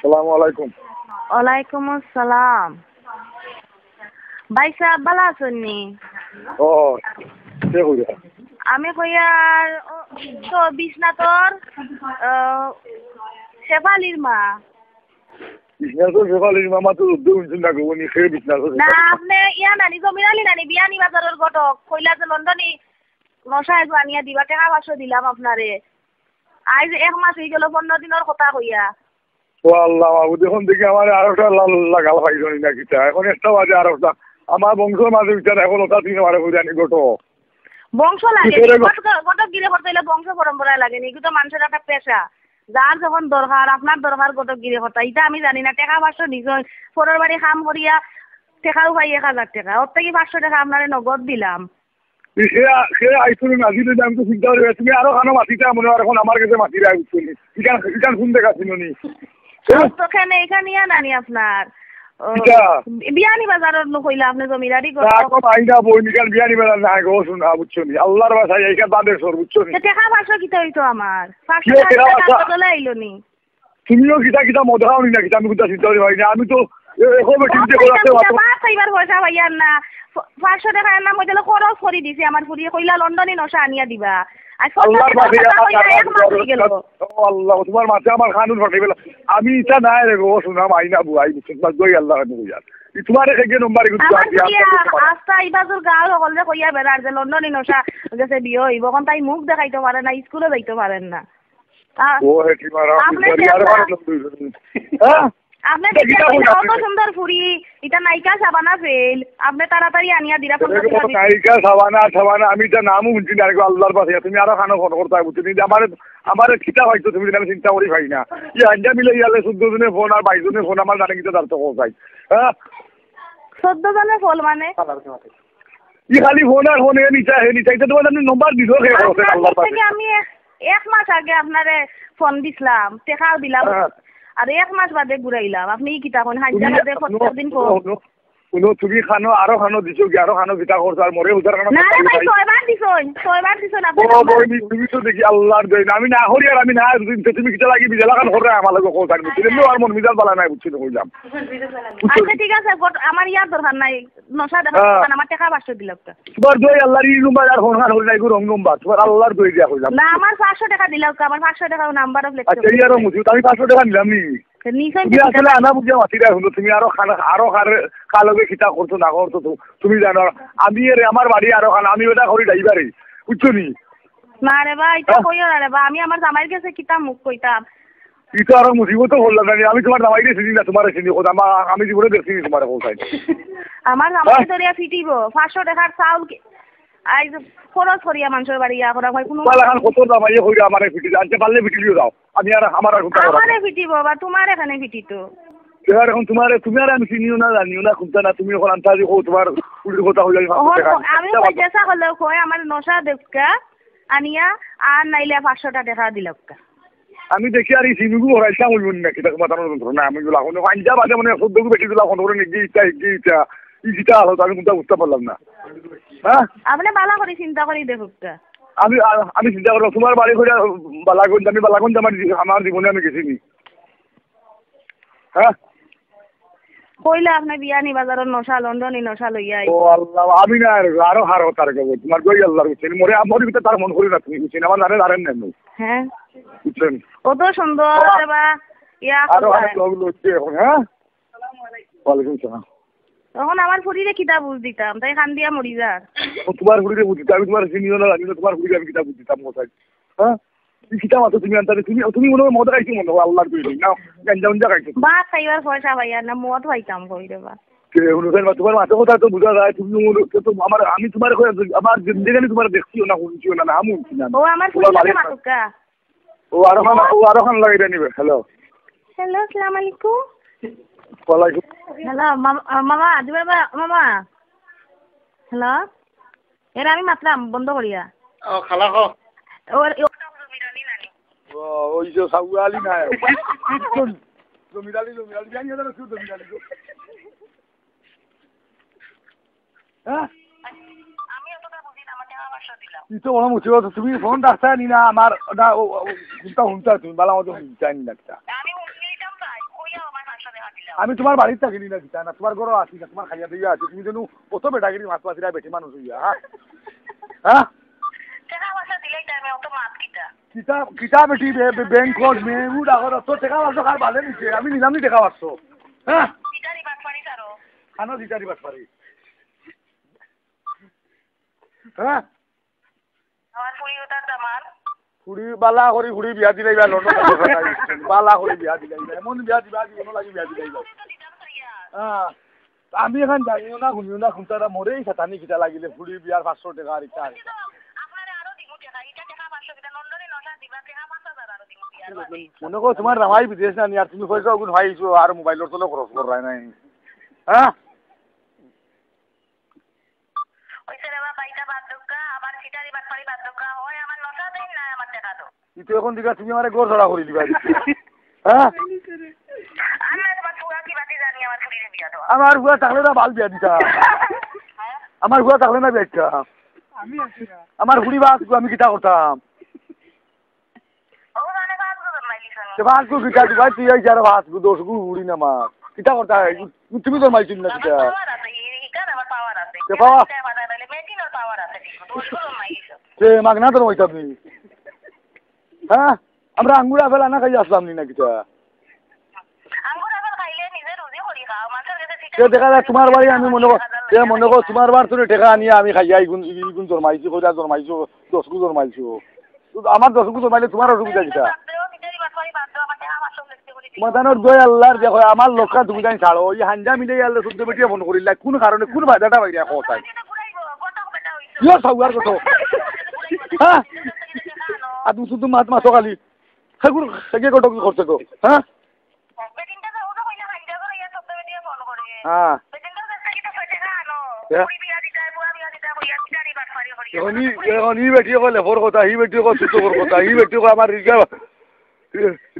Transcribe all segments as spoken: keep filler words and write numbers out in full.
সালামু আলাইকুম। ওয়ালাইকুম আসসালাম। ভাই সাহেব, ভালা আছইন নি? ও, কে কইরা? আমি কইয়ার, ও, তো বিশ্বনাথর, আহ, শেফালির মা। বিশ্বনাথর শেফালির মা? মাত্র যুদ্ধ হইছে না গো, উনি কে বিশ্বনাথর না, শেফালির মা? আপনে ইয়া নানি, জমির আলী নানি, বিয়ানীবাজারর ঘটক, কইলা যে লন্ডনি নশা এগু আনিয়া দিবা, টেকা পাঁচশো দিলাম আপনারে। আইজ এক মাস অইগেল, পনরো দিনর কথা কইয়া। ও আল্লাহ মাবুদ, অখন দেখি আমার আরোটা লাল লাগাল পাইছনি না কিতা? অখন একটা বাজে আরোটা। আমার বংশর মাঝে বিচার অখন ওটা তিন আমার বুঝানি ঘটক। বংশ লাগে নি? ঘটক, ঘটকগিরি করতে অইলে বংশ পরম্পরায় লাগে নি? এগু তো মানষর একটা পেশা। যার যখন দরকার, আপনার দরকার ঘটকগিরি করতা, ইটা আমি জানি না। টেকা পাঁচশো নিজে পরর বাড়ি কাম করিয়া টেকাও পাই এক হাজার টেকা, ওর থাকি পাঁচশো টেকা আপনারে নগদ দিলাম। সে, সে আইসুন নাজির হইলে আমি তো চিন্তা করি, তুমি আরো খানো মাতিতা মনে হয়, অখন আমার গেছে মাতিরায়, বুঝছো নি? ইখান, ইখান কোন জাগা ছিল নি? তো কেনে ইখান ইয়া নানি আপনার? ও, কিতা? বিয়ানীবাজারর নু কইলা আপনে জমিদারি করো। না গো, মাই না বইন, ইখান বিয়ানীবাজার না গো, হুনো, বুঝছো নি? আল্লাহর বাসায় ইখান বাদে সর, বুঝছো নি? তো টেকা পাঁচশো কিতা অইতো আমার? পাঁচশো কিতা টেকা টেকা পাঁচশো? বদলে আইলো নি? তুমিও কিতা কিতা মদ খাও নি না কিতা? আমি কিতা চিন্তা করি ভাই না, আমি তো এ-, এখনো চিন্তা করে আছে। বাপ খাইবার পয়সা পাইয়ার না, ফ-, পাঁচশো টেকা এর নাম অইলে খরচ করি দিছি। আমার ফুরিয়ে কইলা লন্ডনি নশা আনিয়া দিবা। আজ আল্লাহর পঞ্চাশ বাসে টাকা আমার কইলা, এক মাস অই গেল। ও আল্লাহ, তোমার মাঝে আমার কানুন ফাটাই বেলা। আমি ইটা নাই রে গো, হুনো, মাই না বুয়াই, বুঝছো? তোমার দই আল্লাহ আমি কইয়ার। ই তোমার এক এগিয়ে নম্বর এগুলো আমার দিয়া ফুরিয়ে আস্তা ইবাজুর গাঁও হকলরে কইয়া বেড়ার যে লন্ডনি নশা গেছে বিয়া অইব। অখন তাই মুখ দেখাইতো পারে না, স্কুলো যাইতো পারেন না। আ-, ও হে, কি মারা, আপনি আপনি চেষ্টা। আরো ভালো লোক দুইজন। হ্যাঁ? আপনি এটা দেখি কিতা না, কইলা? অত সুন্দর ফুরি, ইটা নায়িকা শাবানা ফেল। আপনি তাড়াতাড়ি আনিয়া দিরা এটা পনেরো দিন কোনো আগে। নায়িকা শাবানা, শাবানা, আমি ইটা নামও হুনছি না, আরেকবার আল্লাহর পাশে, তুমি আরো খানো ফোন করতে হবে, বুঝছো? তুমি যে আমারে, আমারে কিতা পাইছো, তুমি জানো চিন্তা করি পাই না। ই আড্ডা মিলে ইয়ালে চোদ্দ জনে ফোন আর বাইশ জনে ফোন, আমার জানে কিতা তার তো কোথায়? হ্যাঁ? চোদ্দ জনে ফোন মানে? ই খালি ফোন আর ফোন, হে নিচা, হে নিচা। ইটা তোমার জানি নম্বর দিল, হে আমার করছে আল্লাহর কাছ পাশে। থেকে আমি এক, এক মাস আগে আপনারে ফোন দিছলাম, টেকাও দিলাম। হ্যাঁ। আর এক মাস বাদে ঘুরাইলাম। আপনি ই কিতা কইন? হাজার তুমি বাদে হুনো, প্রত্যেক দিন হুনো, ফোন। হুনো, হুনো, তুমি খানো, আরো খানো দিছো কি, আরো খানো কিতা করছো, আর মরে উদ্ধার খানো না রে ভাই, ছয়বার দিছইন, ছয়বার দিছইন আপনি ও নম্বর। বই, তুমি তো দেখি আল্লাহর দই না, আমি না করি আর আমি না, তুমি, তুমি কিতা লাগি বিজালা খান করে আমার লগে কথা, তুমি এমনি আর মন মিজাজ বালা নাই, বুঝছো তো কইলাম। বুঝছো? আচ্ছা, ঠিক আছে, গট-, আমার ইয়ার দরকার নাই। নশা দেখা হ্যাঁ। দোকান, আমার টেকা পাঁচশো দিলাউক্কা। তোমার দোয়াই আল্লাহর ই নম্বর আর ফোন খান করি না, এগু রং নম্বর। তোমার আল্লাহর দোয়াই দিয়া কইলাম। না, আমার পাঁচশো টেকা দিলাউক্কা, আমার পাঁচশো টেকা নাম্বার অফ লেখা আচ্ছা, আছে। ইয়ারও মুজিব, আমি পাঁচশো টেকা নিলাম নি। তো নিশ্চয় তুমি দিছো আসলে টেকা। আনা বুঝিয়া মাতি রাখো না, তুমি আরো খান, আরো খান, কার লগে কিতা করছো না করছো তো তুমি জানো। আমি এরে আমার বাড়ি আরো খান, আমি ওটা করি ড্রাইভারে, বুঝছো নি? না রে বা, ইটা হ্যাঁ? কইও না রে বা, আমি আমার জামাইর গেছে কিতা মুখ কইতাম। ই তো আরো মুসিবত হল না, আমি তোমার জামাইরে চিনি না, তোমারে চিনি, খোদা, আমা-, আমি জীবনে দেখছি নি তোমারে কোথায়। আমার জামাই হ্যাঁ? ধরিয়া ফিটিব, পাঁচশো টেকার চাউল কি-, আইজ খরচ করিয়া মানষর বাড়ি ইয়া করা হয়, কোনো তোমার এখন কত জামাইয়ে কইরা আমারে ফিটি, আনতে পারলে ফিটিলিও যাও, আমি আর, আমার আর কোনটা করা আমারে ফিটিব বা তোমার এখানে ফিটিত। এবার এখন তোমারে, তুমি আর আমি চিনিও না, জানিও না, কোনটা না, তুমি এখন আনতে আছি, ও তোমার পুলিশ কথা হইলে আমি পাঁচশো ওহন টাকা ক-, আমি আনতে পারবো। কইতেছা হলেও কই আমার নশা দেউক্কা, আনিয়া আর নাইলে পাঁচশো টা টেকা দিলাউক্কা। আমি দেখি আর ই সিমগু হরাইতাম অইব না, কিতা মাথার যন্ত্রণা, আমি গুলা এখন আইজা বাদে মানে চোদ্দ গু বেটি গুলা ফোন করে নিয়ে ইটা, ইটা, ইটা, ই কিতা হলো, আমি কোনটা বুঝতে পারলাম না। হ্যাঁ? আপনি বালা করি চিন্তা করি দেখুক্কা। আমি, আ-, আমি চিন্তা করলাম, তোমার বাড়ি কইরা বালাগঞ্জ, আমি বালাগঞ্জ আমার জী-, আমার জীবনে আমি গেছি নি। হ্যাঁ? কইলা আপনি বিয়ানীবাজারর নশা, লন্ডনি নশা লইয়া আই। ও আল্লাহ, আমি না আর, আরো হার হতার গো, তোমার গই আল্লাহর বুঝছেন, মরে, মরে ভিতরে তার মন করি না তুমি, বুঝছেন, আমার জানে জানেন না আপনি। হ্যাঁ। বুঝছেন? অত সুন্দর বাহ। রে বা, ইয়া আরো করবা। অনেক লোক লড়ছে এখন, হ্যাঁ? ওয়ালাইকুম সালাম। তখন আমার ফুরিরে কিতা বুঝ দিতাম, তাই কান্দিয়া মরি যার। ও তোমার ফুরিরে বুঝ দিতাম, আমি তোমার চিনিও না, জানি না, তোমার ফুরিরে আমি কিতা বুঝ দিতাম, কোথায়? হ্যাঁ? তুমি কিতা মাতো তুমি আনতারে? তুমি, তুমি মনে হয় মদ খাইছো মনে হয়, আল্লাহর তৈরি। না, গাঞ্জা উঞ্জা খাইছো তুমি। ভাত খাইবার পয়সা পাইয়ার না, মদ পাইতাম কই রে বা। কে, হুনো, তোমার মাতো কথা তো বুঝা যায়, তুমি মনে হয় তো আমার, আমি তোমার কই, আমার জিন্দেগানি তোমার দেখছিও না, শুনছিও না, নামও শুনছি না আমি। ও, আমার তোমার ফুরির লগে বাড়ির মাতুক্কা। ও, আরো খান, ও, আরো খান লাগাই দেন এবার। হ্যালো। হ্যালো, আসসালামু আলাইকুম। ওয়ালাইকুম। হ্যালো, মামা, আ, মামা, দিবা বা-, মামা। হ্যালো। এরা আমি মাতলাম বন্ধ করিয়া। ও, খালা কো। ও, ও, ও, ওই যে সাউয়ালি না। জমির আলী, জমির আলী, জানি না, জমির আলী। হ্যাঁ? ই তো বড় মুসিবত, তুমি ফোন রাখতায় নি না, আমার ওটা, ও, ও, হুনতা, হুনতা, তুমি বালা মতো হুনতায় নি না কিতা। আমি তুমার বাড়িত থাকি নি না কিতা, না তুমার ঘরো আছি না, তুমার খাইয়া দাইয়া আছে, তুমি যেন অত বেটাগিরি মাত মাতিরায় বেটি মানুষ অইয়া, হ্যাঁ? হ্যাঁ? কিতা, কিতা বেটি বে-, বে-, ব্যাংকর মেয়ে, উ ডাকর, অত টেকা পাঁচশো কার বালে নিছে, আমি নিলাম নি টেকা পাঁচশো, হ্যাঁ? কানো দিতারি বাটপারি। হ্যাঁ? আমার ফুড়ি ওটার দামান। ফুড়ি বালা করি ফুড়ি বিয়া দিলাইবা, লন্ডন বালা করি বিয়া দিলাইবা, এমন বিয়া দিবা, জীবন লাগি বিয়া দিলাইবা। হ্যাঁ, আমি এখন জানিও না, শুনিও না, কোনটা মরেই সাতানি কিতা লাগিলে ফুড়ি বিয়ার পাঁচশো টেকা আর ইটা। আপনারে আরো দিমু টেকা, ইটা টেকা পাঁচশো কিতা, লন্ডনে নশা দিবা, টেকা পাঁচ হাজার আরো দিমু বিয়ার বাদে। মনে করো তোমার জামাই বিদেশ না নি, আর তুমি পয়সা ওগুন পাইছো, আর মোবাইলর তলে খরচ করায় নাই। হ্যাঁ? ওই ছেলে বাবা, ইটা বাদ দৌকা, আবার সিটারি বাটপারি বাদ দৌকা, হয় আমার নশা দেন, না আমার টেকা দাও। ই তো এখন দিকা তুমি আমারে ঘর ছাড়া করি দিবা। হ্যাঁ? আমি আর তোমার ফুয়া কি বাকি জানি, আমার ফুড়িরে বিয়া দেওয়া। আমার ফুয়া থাকলে না বাল বিয়া দিতা। হ্যাঁ? আমার ফুয়া থাকলে না বিয়া দিতা। আমি আছি না। আমার ফুড়ি বাদ আমি কিতা করতাম? ও মানে বাদ গো জন্মাইলি শুনি। তে বাদ গো কিতা দিবা, তুই এই যারা বাদ গো, দশ গো উড়ি না মার। কিতা করতা হয়? তুমি জন্মাইছো না কিতা? আমার পাওয়ার আছে, ই-, ইকার আমার পাওয়ার আছে। তে পাওয়ার? ইকার আমার পাওয়ার আছে, মেশিনের পাওয়ার আছে, ঠিক আছে। দশ গো জন্মাইলি শুনি। তে মাগনা তো রইতাম নি। হ্যাঁ? আমরা আঙ্গুর আপেল আনা খাই আসলাম নি না কিতা? আঙ্গুর আপেল খাইলে নিজে রুজি করি খাও, মানুষের কাছে ঠিক তে দেখা যায় তোমার বাড়ি আমি মনে কর, তে মনে কর তোমার বাড়ি তুমি টেকা আনিয়া আমি খাইয়া ইগুন, ইগুন জন্মাইছি, কইরা জন্মাইছো, দশ গো জন্মাইছো। তো আমার দশ গো জন্মাইলে তোমার অসুবিধা কিতা? তোমার জানো দোয়া আল্লাহর যে কয়, আমার লোকটা তুমি জানি ছাড়ো, এই হাঞ্জা মিলে আল্লাহ শুদ্ধ বেটিয়ে ফোন করিলা, কোন কারণে, কোন বাজাটা বাইরে কথা? ইয়ো সাউয়ার কত? হ্যাঁ? আর তুমি শুধু মাত মাতো খালি। সেগুলো সেগে কত কি করছে গো? হ্যাঁ? হ্যাঁ। হ্যাঁ। এখন ই, এখন ই বেটি কয় লেফর কথা, ই বেটি কয় সুতোর কথা, ই বেটি কয় আমার রিক্সা,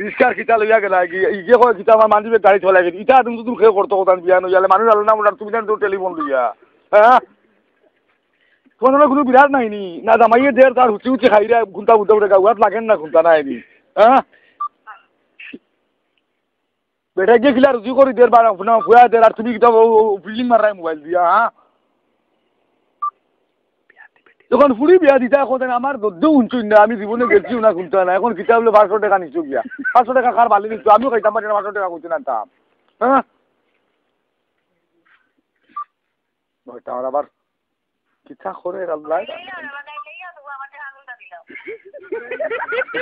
রিক্সার কিতা লইয়া গেলা, ই, ইগে কয় কিতা আমার মানজিবে গাড়ি চলাই গেছে। ইটা তুমি তুমি খেয়ে করতো কথা বিয়ান হইয়ালে মানুষ আলো না মোটার তুমি জানো টেলিফোন লইয়া। হ্যাঁ? তোমার কোনো বিরাট নাই নি, না জামাইয়ে দের তার হুচি হুচি খাইরা ঘুমটা বুঝতে পারে গাউয়াত লাগেন না ঘুমটা নাই নি। হ্যাঁ? বেটা গিয়ে কিলা রুজি করি দের, বারো ফুনা ফুয়া দের, আর তুমি কিতা ও, ও, ফিল্ডিং মারায় মোবাইল দিয়া, হ্যাঁ? যখন ফুড়ি বিয়া দিতা, এখন আমার দদ্দে উঞ্চুই না, আমি জীবনে গেছিও না, শুনতে না। এখন কিতা বলে পাঁচশো টেকা নিছো গিয়া? পাঁচশো টেকা কার বালি নিছো? আমিও খাইতাম পারি না, পাঁচশো টেকা কইতে না দাম। হ্যাঁ? নয়টা আমার আবার কিতা করে আল্লাহ?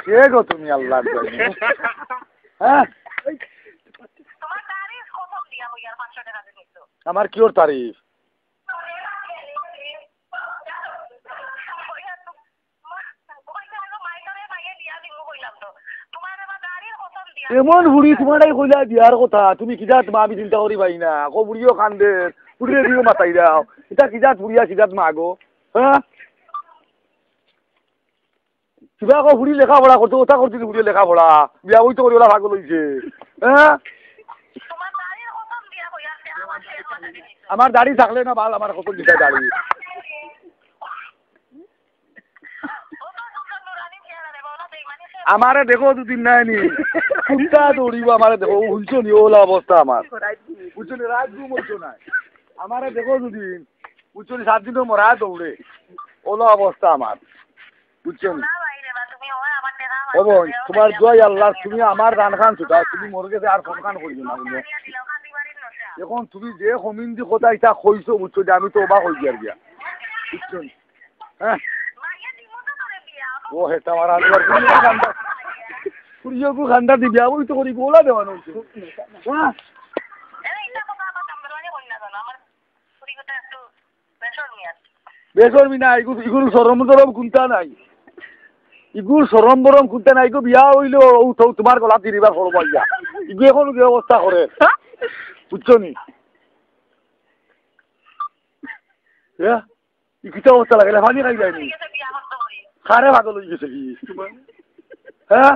কে গো তুমি আল্লাহ জানে? হ্যাঁ? আমার কিওর তারিফ? এমন ফুড়ি তোমার এই কইলা বিয়ার কথা, তুমি কি জাত মা আমি চিন্তা করি পাই না। কো ফুড়িও কান্দে, ফুড়িরে দিও মাতাই দাও। এটা কি জাত ফুড়িয়া কি জাত মা গো? হ্যাঁ? কিবা কো ফুড়ি লেখাপড়া করতে, ওটা করতে ফুড়ি লেখাপড়া। বিয়া ওই তো করি ওলা পাগল হইছে। হ্যাঁ? আমার দাড়ি থাকলে না বাল, আমার কত দিতে দাড়ি। আমারে দেখো দুদিন নাই নি, কুত্তা দৌড়িব আমারে দেখো, ও হুনছো নি, ওলা অবস্থা আমার। বুঝছো নি, রাত ঘুম হইতো না। আমারে দেখো দুদিন, বুঝছো নি, সাত দিনও মরা দৌড়ে, ওলা অবস্থা আমার। বুঝছো নি? ও বোন, তোমার দোয়াই আল্লাহ, তুমি আমার রান খান ছুটাও, তুমি মোর গেছে আর ফোন খান করিও না, বুঝছো? এখন তুমি যে কমিন্দি কথা এটা কইছো, বুঝছো যে আমি তো অবাক হই গিয়া, বুঝছো নি? হ্যাঁ। ও হেটা আমার আলু আর কুড়িয়ে গু খান্দার। কুড়িয়ে গু খান্দার দিবি, ওই তো করি গোলা দেওয়ানো হইছে। হ্যাঁ। বেশরমি না, ইগু, ইগুর শরম টরম কুন্তা নাই। ইগুর শরম বরম কুন্তা নাই, ইগু বিয়া হইলো, ও তো তোমার গলা তিরিবার করবো ইয়া। ইগু এখন যে অবস্থা করে। বুঝছো নি? হ্যাঁ? ই কিতা অবস্থা লাগে? পানি খাই যায়নি? খারে পাগল হয়ে গেছে কি? হ্যাঁ?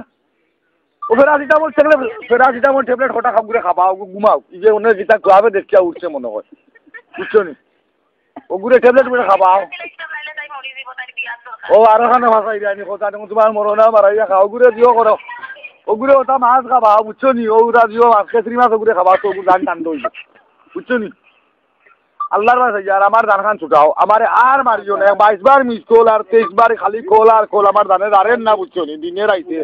ও প্যারাসিটামল ট্যাবলেট, প্যারাসিটামল ট্যাবলেট কটা খাম করে খাবাও, ঘুমাও। এই যে অনেক কিতা ক্লাবে দেখিয়া উঠছে মনে হয়। বুঝছো নি? ও ঘুরে ট্যাবলেট করে খাবাও। ও, আরো খানো ভাষাই দেয়নি, কথা নেই, তোমার মরো না, মারাইয়া খাও, ওগুরে দিও করো। ওগুরে ওটা মাছ খাবা, বুঝছো নি? ও ওটা দিও মাছ, খেসরি মাছ ওগুরে খাবা, তো ওগুর জান ঠান্ডা হইবে। বুঝছো নি? আল্লাহর বাসা, আর আমার জান খান ছুটাও, আমারে আর মারিও না। বাইশ বার মিস কল আর তেইশ বার খালি কল আর কল, আমার জানে জানেন না, বুঝছো নি? দিনে রাইতে।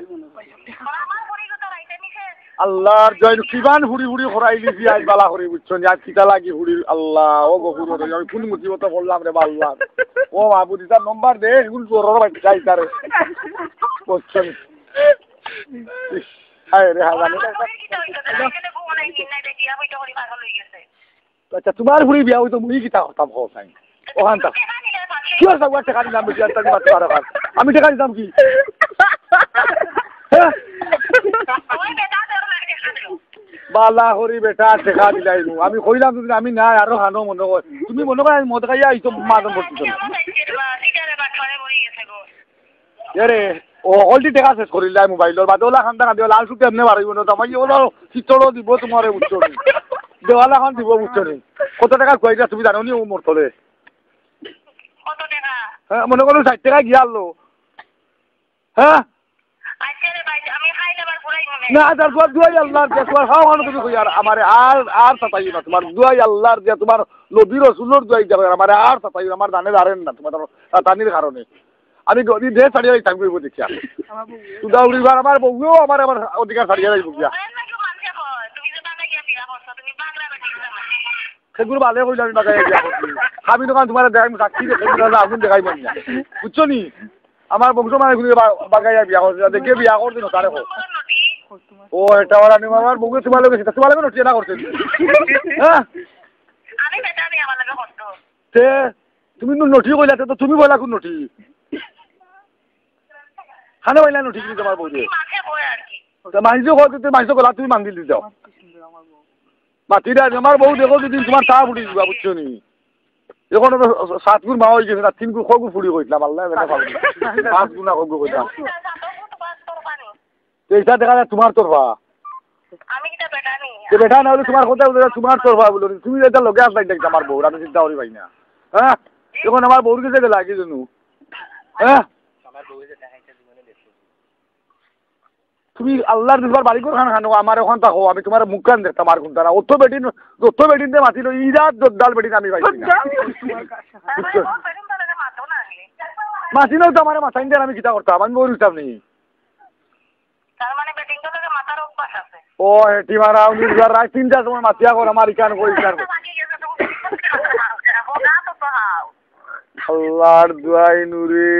আল্লাহর জয়, কিমান ফুড়ি ফুড়ি খরাইলিছি আজ বালা করি, বুঝছো নি? আজ কিতা লাগি ফুড়ি, আল্লাহ, ও গফুর, ও আমি কোন মুসিবতে পড়লাম রে বা আল্লাহ। ও মাহবুব, ইতার নম্বর দে, এখন চোরর বাচ্চা ইতারে। বুঝছো নি? ইস, হায় রে, হায় জানে। আচ্ছা, তোমার ফুড়ি বিয়া হইতো মুই কিতা করতাম, কও চাই। ওখান থাক। কি আর যাওয়ার টেকা দিলাম বেশি, আর তাকে মারতে পারো কার। আমি টেকা দিতাম কি? হ্যাঁ? বালা করি বেটা, টেকা দিলাই নু। আমি কইলাম যদি আমি নাই, আরো খানো মনে কয়। তুমি মনে কয় আমি মদ খাইয়া আইছো, মাদম ভর্তি করো। এরে, ও হকলটি টেকা শেষ করিলাই মোবাইলর বাদে, ওলা খান্দা খান্দি, লাল সুতে এমনে বাড়াইব না, তামাই ওলা চিত্র দিব তোমারে, বুঝছো নি? দেওয়ালা খান দিব, বুঝছো নি? কত টেকা খুয়াইলা তুমি জানো নি ও মোর তলে? কত টেকা? হ্যাঁ, মনে করো ষাট টেকা গিয়া আনলো। হ্যাঁ? আচ্ছা রে ভাই, আমি খাই নেবার পুরাই মনে। না, তার দুয়া, দুয়াই আল্লাহর দিয়া, তোমার খাওয়া খাওয়ানো তুমি কই আর আমারে আর, আর সাতাইও না, তোমার দুয়াই আল্লাহর দিয়া, তোমার নবী রসুলর দুয়াই দিয়া, আমারে আর সাতাইও না, আমার জানে জানেন না, তোমার সাতানির কারণে। আমি গদি দে ছাড়িয়া যাইতাম কইব দেখিয়া। আমার বউ। তুদা উড়িবার আমার বউও আমার, আমার অধিকার ছাড়িয়া যাইব গিয়া। বুঝলেন না কেউ মানছে কয়, তুমি যে বাংলা গিয়া বিয়া করছো, তুমি বাংলা বেটি না। সেগুলো ভালো কইলে আমি বাগাইয়া বিয়া করছি। আমি দোকান তোমার দেখাই, সাক্ষী দেখে দিলাম, আগুন দেখাই মন না। বুঝছো নি? আমার বংশ মানে শুনে বা-, বাগাইয়া বিয়া করছে, দেখে বিয়া করছে না, তারে কো। ও, এটা ওরা নিয়ে আমার বউকে তোমার লগে, সেটা তোমার লগে নটিয়া না করছে। হ্যাঁ? আমি বেটা, আমি আমার লগে করতো। তে তুমি নু নটি কইলা, তে তো তুমি বলা কোন নটি? খানে বইলা নটি তুমি তোমার বউ দিয়ে। মাঝে বয় আর কি। তা মাইজে কয়, তুই মাইজে কলা, তুমি মান্দিল দি যাও। মাতি দে, আমার বউ দেখো যদি তোমার তা ফুটি দিবা, বুঝছো নি? এখন তো সাত গুণ মা হয়ে গেছে না, তিন গুণ খগু ফুড়ি কইছিলাম, আল্লাহ জানে পাবো। পাঁচ গুণ না খগু কইছিলাম। তো এটা দেখা যায় তোমার তোর ভা। আমি কিতা বেটা নি? তো বেটা না হলে তোমার কথা বলে তোমার তোর ভা বলো। তুমি এটা লগে আসলাই দেখতে আমার বউ, আমি চিন্তা করি পাই না। হ্যাঁ? এখন আমার বউর কাছে গেলে আগে জানো। হ্যাঁ? তুমি আল্লাহর দুশবার বাড়ি ঘর খান খানো, আমার ওখান থাকো, আমি তোমার মুখ কান দেখতাম আর কোনটা না। অত বেটিন, যত বেটিন দে মাতিল, ইরাত জদ্দাল বেটিন আমি পাইছি না। বুঝছো? মাতি নাও তো আমার মাথায় দেন, আমি কিতা করতাম, আমি বই রইতাম নি। তার মানে বেটিন তো লাগে মাথার অভ্যাস আছে। ও, হেটি মারা, উনি রাত তিনটার সময় মাতিয়া করে, আমার ইকান কই ইকান কই। আল্লাহর দুয়াই নুরে,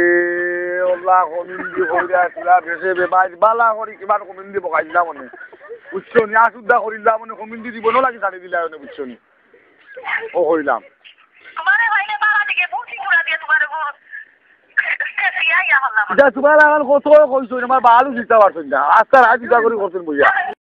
আল্লাহ কমিন্দি কইরা তুলা বেশে বেবাজ বালা করি কিমান কমিন্দি বকাইলা মনে। বুঝছো নি? আসুদ্দা করিলা মনে কমিন্দি জীবনও লাগি ছাড়ি দিলা মনে, বুঝছো নি? ও কইলাম। তোমারে কইলে বালা দিকে বুঝি পুরা দিয়ে তোমারে গো। ইয়া, ইয়া, আল্লাহ। ইটা তোমার লাখান কত কইছো, আমার বালু দিতে পারছো না। আস্তা রাত ইটা করি করছেন বইয়া।